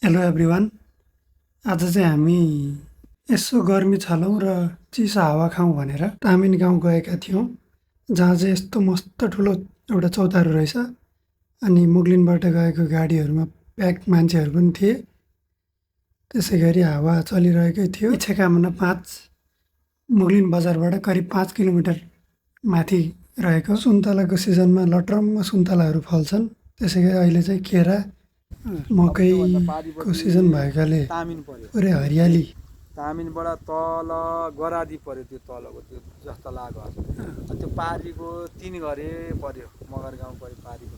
Hello everyone. आज चाहिँ हामी यसो गर्मी छलौँ र चिसो हावा खाउँ भनेर तामिन गाउँ गएका थियौँ, जहाँ चाहिँ यस्तो मस्त ठुलो एउटा चौतारो रहेछ। अनि मुगलिनबाट गएको गाडीहरूमा प्याक मान्छेहरू पनि थिए। त्यसै गरी हावा चलिरहेकै थियो। इच्छाकामना 5 मुगलिन बजारबाट करिब 5 किलोमिटर माथि रहेको सुन्तलाको सिजनमा लट्रम्म सुन्तलाहरू फल्छन्। त्यसै गरी अहिले चाहिँ केरा मकैको सिजन भएकाले तामिन पर्यो पुरै हरियाली। तामिनबाट तल गरादी पर्यो, त्यो तलको त्यो जस्तो लाग्यो त्यो पारीको 3 घरे पर्यो, मगर गाउँ पर्यो पारीको।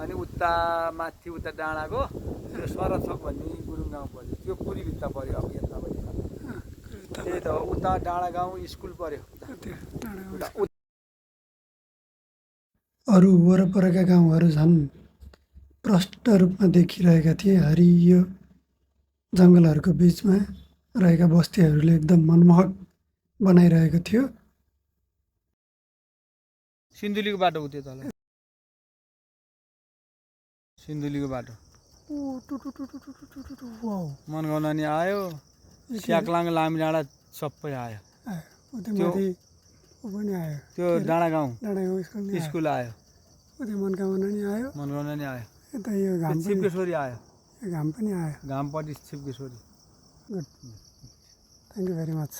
अनि उता माथि उता डाँडाको त्यो सरछक भन्ने गुरुङ गाउँ पर्यो, त्यो पुरीभित्र पर्यो। अब यतापट्टि त्यही त उता डाँडा गाउँ स्कुल पर्यो। अरू वरपरका गाउँहरू झन् प्रष्ट रूपमा देखिरहेका थिए। हरियो जङ्गलहरूको बिचमा रहेका बस्तीहरूले एकदम मनमोहक बनाइरहेको थियो। सिन्धुलीको बाटो उतै तल, सिन्धुलीको बाटो मनगाउँ नानी आयो, स्याक्लाङ लामी डाँडा सबै आयो। त्यो डाँडा गाउँ स्कुल आयो, मनकामना नि आयो, मनगाउँ नानी आयो, यता यो घाम छिप्केश्वरी आयो, घाम पनि आयो। घामपट्टि Chhipkeshwari. Good, thank you very much.